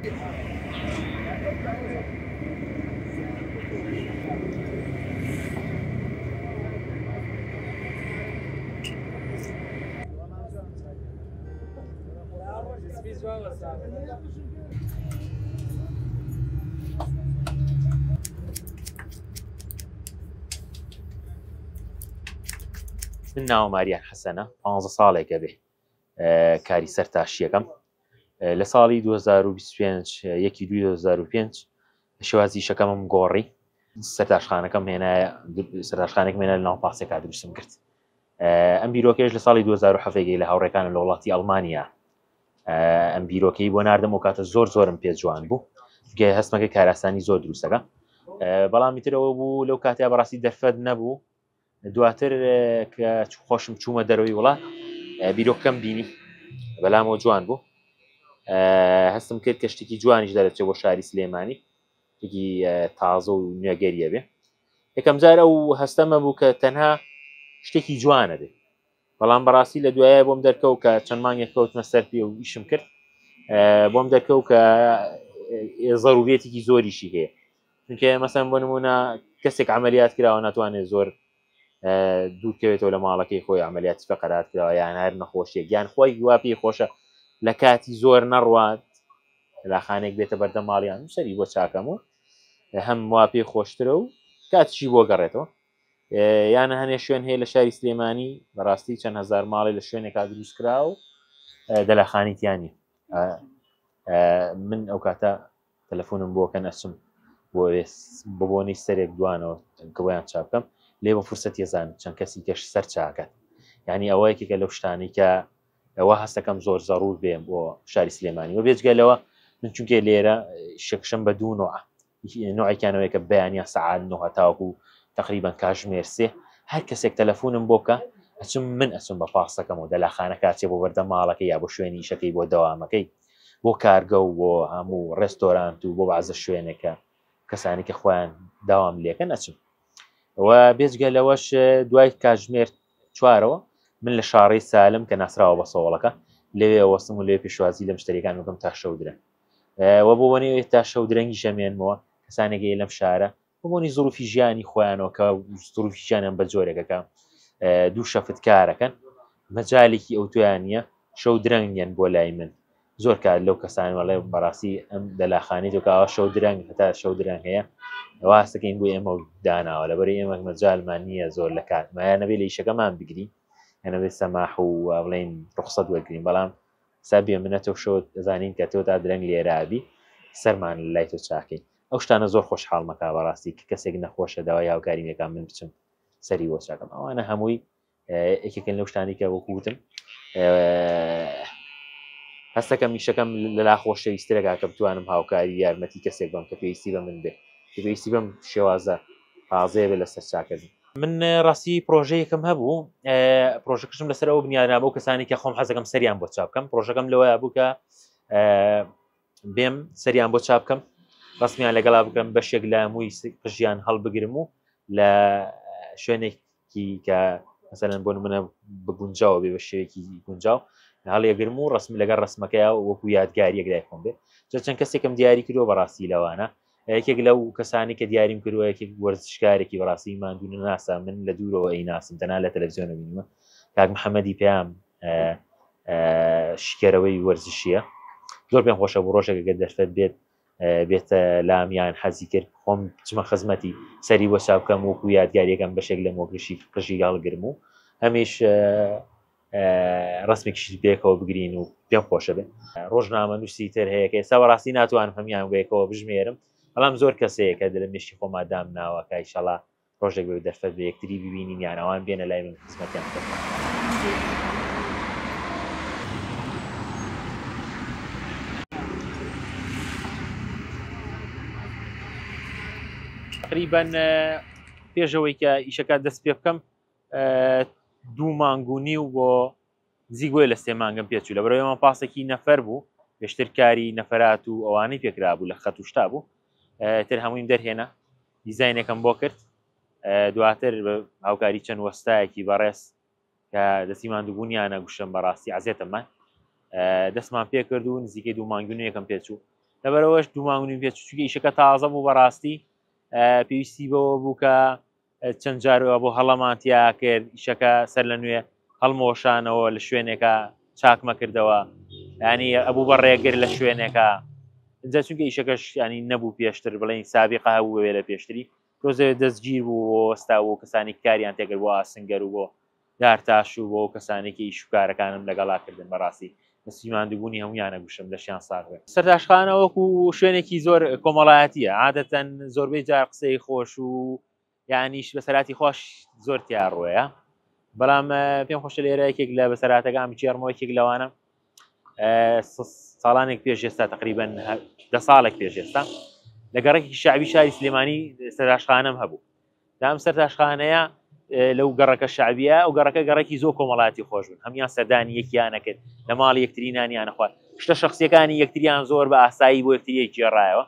من ناوم ماریان حەسەنە پ ساڵێکە بێ کاری سەرتاشیەکەم لە ساڵی 2025 یەکی 2005 شێوازی شەکەمم گۆڕی سەرتاشخانەکەم هێنایە سەرتاشخانێک مێنە لە ناو پاسێکا دروستم کرد ئەم بیرۆکەیش لە ساڵی 2007 لە هاوڕێکانم لە وڵاتی ئەڵمانیا ئەم بیرۆکەی بۆ ناردم و کاتە زۆر زۆرم پێ جوان بوو گە هەستمەکە کاراسانی زۆر دروستەکە بەڵام ترەوە بوو لەو کاتیا بەڕاستی دەرفەت نەبوو دواتر کە خۆشم چوومە دەرەوەی وڵات بیرۆکەم بینی بەلامەوە جوان بوو هەستم کرد کە شتێکی جوانیش دەرەچێت بۆ شاری سلێمانی شتێکی تازە و نوێگەریە بێ یەکەم جار ئەو هەستەمە بوو کە تەنها شتێکی جوانە بێ بەڵام بەڕاستی لە دوایە بۆم دەرکەوت کە چەند مانگێک کەوتمە سەر پێ و ئیشم کرد بۆم دەرکەوت کە زەرورێتێکی زۆریشی هەیە چونکە مەسەن بۆ نمونە کەسێک عملیات کراوە ناتوانێت زۆر دوورکەوێتەوە لە ماڵەکەی خۆی عملیاتی فەقەرات کراوە یان هەر نەخۆشیێک یان خۆی وا پێی خۆشە لە کاتی زۆر نەڕوات لاخانێک بێتە بەردەم ماڵیان و سەری بۆ چاکەم و هەم وا پێی خۆشترە و کاتیشی بۆ گەڕێتەوە یان هەنێ شوێن هەیە لە شاری سلێمانی بەڕاستی چەند هزار ماڵی لە شوێنێکا دروست کرا و دەلاخانی تیانی من ئەو کاتە تەلەفۆنم بۆ کەن ئەچم بۆ بە بۆنەی سەرێک دوانەوە کە بۆیان چاپ بکەم لێ بە فرسەت یەزان چەند کەسی کەش سەر چاکەت یعنی ئەوە یەکێکە لەو شتانەی کە ئەوە هەستەکەم زۆر زەڕور بێ بۆ شاری سلێمانی و بێجگە لەوە من چونکێ لێرە شەکشم بە دوو نوعە نوعێکیانەوەی کە بەیانیان سەعات نۆ هەتاوەکو تقریبان کاژمێر سێ هەر کەسێک تەلەفۆنم بۆ بکە ئەچم من ئەچم بە پاسەکەم و دەلاخانەکە چێ بۆ بەردەم ماڵەکەی یا بۆ شوێنی ئیشەکەی بۆ دەوامەکەی بۆ کارگە و بۆ هەموو ڕێستۆرانت و بۆ بازە شوێنێکە کەسانی کە خۆیان داوام لێکەن ئەچم و بێجگە لەوەش دوای کاژمێر چوارەوە من لە شاڕی سالم کە ناسراوە بە سەوڵەکە لەوێ وەستم و لێ پێشوازی لە مشتریەکان بکەم تا شەو درەنگ و بۆ بۆنی تا شەو درەنگی ژەمێنمەوە کەسانێک لەم شارە بە بۆنی زروفی ژیانی خۆیانەوە کە زروفی ژیانیان بە جۆرێکەکە دوو شەفت کارەکەن مەجالێکی ئەو تویان نییە شەو درەنگیان بۆ لای من زۆر کات لەو کەسان وەڵێ بەڕاستی ئەم دەلاخانی تۆکاوە شەو درەنگ هەتا شەو درەنگ هەیە واستەکەین بۆ ئێمە داناوە لەبەری ئێمە مەجالمان نییە زۆر لە کات مایە نەبێ لە ئیشەکەمان بگری یانەبێ سەماح و بڵێن ڕوخسەت وەرگین بەڵام سا بێ منەتە و شەوت ئەزانین کە تۆ تا درەنگ لێرابی سەرمان لای تۆ چاکەین ئەو شتانە زۆر خۆشحاڵمەکا بەڕاستی کە کەسێک نەخۆشە داوای هاوکاری مێکا من بچم سەری بۆ چاکەم ئەوانە هەمووی یەکێکن لەو شتانی کە وەکو وتم هەستەکەم میشەکەم لەلا خۆشەویسترەکە کە بتوانم هاوکاری یارمەتی کەسێک بم کە پێویستی بە من بێ کە پێویستی بەم شێوازە تازەیە بێ لەسەر چاکردن من ڕاستی پرۆژەیەکم هەبوو پرۆژەکەشم لەسەر ئەو بنیادنا بۆ کەسانی کە خۆم حەزەکەم سەریان بۆ چاپ بکەم پرۆژەکەم لەوەیە بوو کە بێم سەریان بۆ چاپ بکەم ڕسمیان لەگەڵا بکەم بەشێک لە مووی قژیان هەڵبگرم و لە شوێنێکی کە مەسەلەن بۆ نمونە بگونجاوە بێ بە شێوەیەکی گونجاو هەڵیەگرم و ڕسم لەگەڵ ڕسمەکەی وەکو یادگاریەک لای خۆم بێ چەند کەسێکم دیاری کردووە بەڕاستی لەوانە یەکێک لەو کەسانی کە دیاریم کردووە یەکێک وەرزشکارێکی بەڕاستی ماندوو نەناسە من لە دوورەوە ئەی ناسم تەنها لە تەلەڤزیۆنە بینیمە کاک محەممەدی پەیام شکەرەوەی وەرزشیە زۆر پێم خۆشە بۆ ڕۆژێک گەر دەرفەت بێت بێتە لام یان حەزی کرد خۆم بچمە خزمەتی سەری بۆ چاپ بکەم وەکو یادگاریەکەم بەشێک لە مۆگرشی قژی هەڵگرم و هەمیش ڕسمێکیش پێکەوە بگرین و پێم خۆشە بێ ڕۆژنامە نووسی تر هەیە کە ئێستا بەڕاستی ناتوانم هەمیان بەیەکەوە بژمێرم بەڵام زۆر کەسەیە کە لە مێشکی خۆما دام ناوە کە ئیشەڵا ڕۆژێک بێ دەرفەت بە یەکتری ببینین یان ئەوان بێنە لای من خزمەتیان بکەم. تقریبا پێشەوەی کە ئیشەکە دەست پێ بکەم دوو مانگ و نیو بۆ نزیک بۆیە لە سێ مانگم پێچوو لە بەرەوەی پاسێکی نەفەر بوو پێشتر کاری نەفرات و ئەوانەی پێکرا بوو لە خەت و شتا بوو تر هەموویم دەرهێنا دیزاینێکم بۆ کرد دواتر هاوکاری چەند وەستایەکی بەڕێز کە دەستی ماندووبوونیانە گوشم بەڕاستی عزیێتەمان دەستمان پێکرد و نزیکەی دوو مانگی نوێکەم پێچوو. لەبەرەوەش دوو مانگ و نیم پێچوو چونکە ئیشەکە تازە بوو بەڕاستی پێویستی بەوە بوو کە چەند جارەوە بۆ هەڵەمان تیا کرد ئیشەکە سەر لە نوێ هەڵمۆشانەوە لە شوێنێکە چاکمە کردەوە ینی ئەبوو بە ڕێگر لە شوێنێکە جا چونکە ئیشەکەش ینی نەبوو پێشتر بڵێن سابقە هەبوو بێ لە پێشتری تۆزێ دەستگیر بوو بۆ وەستا بۆ کەسانی کاریان تێکرد بۆ ئاسنگەر و بۆ دارتاش و بۆ کەسانێکی ئیش و کارەکانم لەگەڵا کردن بەڕاستی دەستی ماندووبوونی هەموویانە گوشم لەشیان ساغ بێ. سەرتاشخانە وەکو شوێنێکی زۆر کۆمەڵایەتیە عادەتەن زۆربەی جار قسەی خۆش و یانیش بەسەراتی خۆش زۆر تیا ڕۆیە بەڵام پێم خۆشە لێرە یەکێک لە بەسەراتەکان بگێڕمەوە یەکێک لەوانە ساڵانێک پێش ئێستا تقریبا دە ساڵێک پێش ئێستا لە گەڕێکی شعبی شاری سلێمانی سەراشخانەم هەبوو دام سەرتاشخانەیە لەو گەڕەکە شعبیە ئەو گەڕەکە گەڕێکی زۆر کۆمەڵاتی خۆش بوون هەمان سەردانی یەکیانە کرد لە ماڵی یەکتری نانیانە خوارد شتە شخصیەکانی یەکتریان زۆر بە ئاسایی بۆ یەکتری گێڕایەوە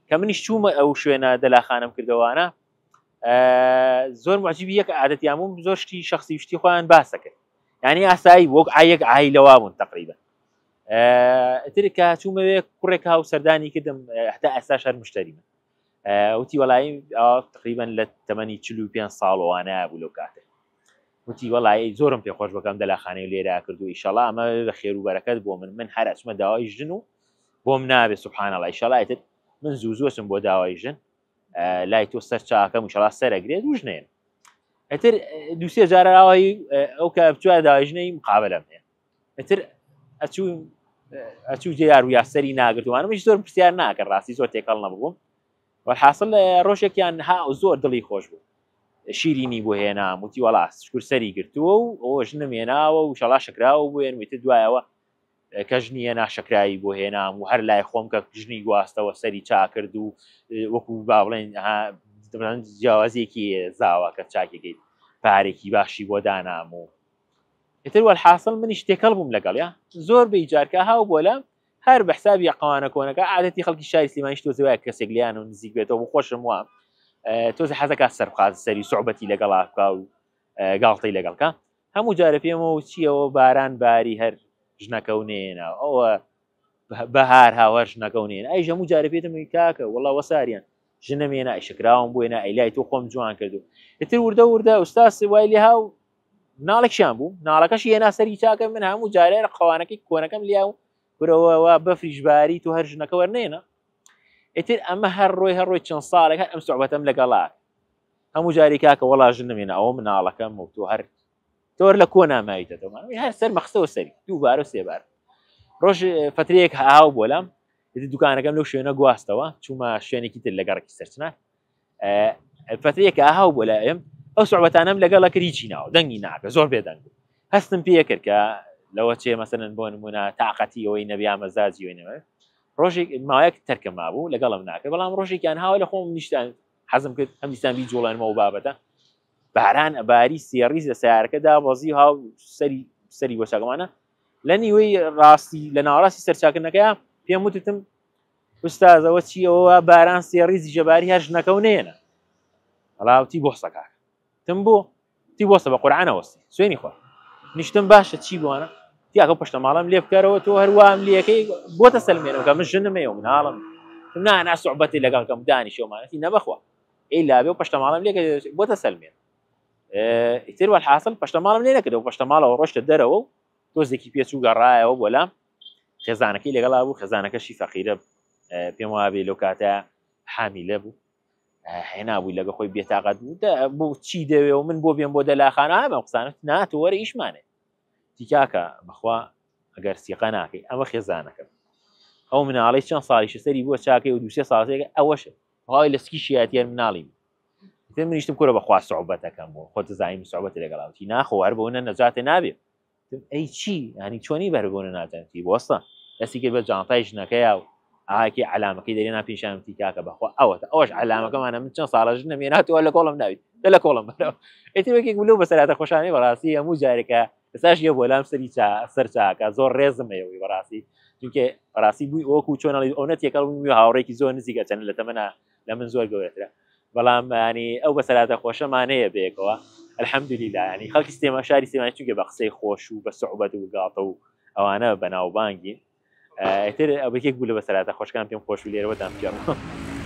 کە منیش چوومە ئەو شوێنە دەلاخانم کردەوانە زۆر معجبی یەک عادەتیان بووم زۆر شتی شخصی شتی خۆیان باسە کرد یعنی ئاسایی وەک ئایەک ئای لەوا بوون تقریبا تر کە چوومەوێ کوڕێک هاو سەردانی کردم هەتا ئێستا شەر مشتری من وتی وەڵی تقریبا لە تەمەنی 45 ساڵەوانە بوو لەو کاتە وتی وەڵی زۆرم پێ خۆش بەکەم دەلاخانەی لێرا کردو ئیشەڵا ئەمە بە خێر و بەرەکەت بۆ من من هەر ئەچمە داوای ژن و بۆم نابێ سبحان الله ئیشەڵا ئیتر من زوو زوو بۆ داوای ژن لای تۆ سەر چاکەم ئیشەڵا سەرەگرێت و ژنێن ئیتر دووسێ جارەوەی ئەو کە بچوە داوای ژنەی مقابلەم هەیە ئیتر ئەچوو ئەچوو جێیار و یاسەری ناگرتوانم هیچ زۆر پرسیار ناکە ڕاستی زۆر تێکەڵ نەبووم وەحاصل ڕۆژێکیان ها زۆر دڵی خۆش بوو شیرینی بۆ هێنام وتی وەڵا شکر سەری گرتووە و ئەوە ژنم هێناوە و شەڵا شەکراوە بووێن وتر دوایەوە کە ژنی هێنا شەکراوی بۆ هێنام و هەر لای خۆم کە ژنی گواستەوە سەری چاکرد و وەکو با بڵێن جیاوازیەکی زاوە کە چاکێکەی پارێکی باشی بۆ دانام و ئیتر وەلحاصل منیش تێکەڵ بووم لەگەڵ یا زۆر بەی جارکە هاو بۆ لام هەر بە حسابی قوانە کۆنەکە عادەتی خەڵکی شاری سلێمانیش تۆزێ وایە کەسێک لیان و نزیک بێتەوە بۆ خۆشم وام تۆزێ حەزەکات سەر بخات سەری سوعبەتی لەگەڵا بکا و گاڵتەی لەگەڵکە هەموو جارە پێمەوە چیەوە باران باری هەر ژنەکە و نێنا ئەوە بەهار هاوار ژنەکە و نێن ئەی هەموو جارە پێتم کاکە وڵا وەساریان ژنە مێنا ئیشکراوم بۆ نا ئەیلای تۆ خۆم جوان کردو ئیتر وردە وردە ئوستاس وای لێ هاو ناڵێکیان بوو ناڵەکەشی هێنا سەری چاکە من هەموو جارێ قەوانەکەی کۆنەکەم لیا و برەوە بەفریش باری تو هەر ژنەکە وەرنێنە ئیتر ئەمە هەر ڕۆی هەر ڕۆی چەند ساڵێک هەر ئەم سوعبەتەم لەگەڵا هەموو جاری کاکە وەڵا ژنم هێنا ئەوە مناڵەکەم و تۆ هەر تۆر لە کۆ نامایتەوە هەر سەر مەخسەوە سەری دووبارە و سێبار ڕۆژ فترەیەک هاو بۆ لام دوکانەکەم لەو شوێنە گواستەوە چوومە شوێنێکی تر لە گەڕکی سەرچنار فترەیەکە هاو بۆ لای ئەو سوعبەتانەم لەگەڵە کرد هیچی ناوە دەنگی ناکە زۆر بێدەنگ بوو هەستم پێ کرد کە لەوە چێ مەسەلەن بۆ نمونە تاقەتی ئەوەی نەبیا مەزاجی ئەوەی نەبێ ڕۆژێک ماوەیەک تەرکە مابوو لەگەڵم ناکرد بەڵام ڕۆژێکیان هاوە لە خۆم نیشتان حەزم کرد هەم دیسان بیجوڵێنمەوە بابەتە باران ئەباری سێڕیز لە سیارەکەدا بەزی هاو سەری سەری بۆ چاکەمانە لە نیوەی ڕاستی لە ناوەڕاستی سەرچاکردنەکەی پێم وتتم ئوستازەوە چیەوە باران سێڕیزی جەباری هەر ژنەکە و نێنە وەڵاوتی بۆ سەکاک تم بۆ تی بۆسە بە قورعانە وەستی سوێنی خوا نیشتم باشە چی بووانە تیاکە پشتە ماڵم لێ بکەرەوە تۆ هەروام لەکەی بۆتە سەلمێنەوە کە من ژنم هەیە و مناڵم نا نا سوعبەتی لەگەڵ کەم دانیشەوەمانەتی نەبەخوا ئەی لابێ و پشتە ماڵم لێ بۆتە سەلمێن ئیتر وەلحاصل پشتە ماڵم لێ نەکردەوە پشتە ماڵەوە ڕۆشتە دەرەوە و تۆزێکی پێچوو گەڕایەوە بۆ لام خێزانەکەی لەگەڵا بوو خێزانەکەشی فەقیرە پێم وابێ لەو کاتە حامیلە بوو هێنابووی لەگە خۆی بێتاقەت بوو بۆ چی دەوێ و من بۆ بێم بۆ دەلاخانە ئەم قسانە ناتۆ وەرە ئیشمانێ تیکاکە بەخوا ئەگەر سیقە ناکەی ئەمە خێزانەکەم ئەو مناڵی چەند ساڵیشە سەری بووە چاکەی و دوسێ ساڵێک ئەوەش هاوی لە سکی شیاتیان مناڵی تر منیشتم کورە بەخوا سعوبەتەکەم بوو خۆ دەزانیم سعوبەت لەگەڵاوتی ناخۆ هەر بۆ نە نەجاتێ نابێ ئەی چی ینی چۆنی بەربوونە نازانتی بۆستە دەستی کرد بە جانتای ژنەکەیا و ئاکی علامەکەی دەرێنا پیشانتی کاکە بەخوا ئەوەتە ئەوەش علامەکەمانە من چەند ساڵە ژنم هێناتەوە لە کۆڵم ناوی دە لە کۆڵم بەرەوە ئیتر یەکێک بوو لەو بەسەراتە خۆشانەی بەڕاستی هەموو جارێکە ئێستاش یە بۆ لام سەری چا سەر چاکە زۆر ڕێزم هەیە وی بەڕاستی چونکە بەڕاستی بووی وەکو چۆن ئەڵێی ئەو نەتێکەڵ بووی هاوڕێکی زۆر نزیکە چەند لە تەمەنا لە من زۆر گەورەترە بەڵام ینی ئەو بەسەراتە خۆشەمانەیە بەیەکەوە الحەمدللە ینی خەڵکی سلێمان شاری سلێمانی چونکە بە قسەی خۆش و بە سوعبەت و گاڵتە و ئەوانە بەناوبانگین. ئیتر ئەوە یەکێک بوو لە بەسەراتە خۆشکان پێم خۆش بوو لێرەوەتان بگێڕمەوە.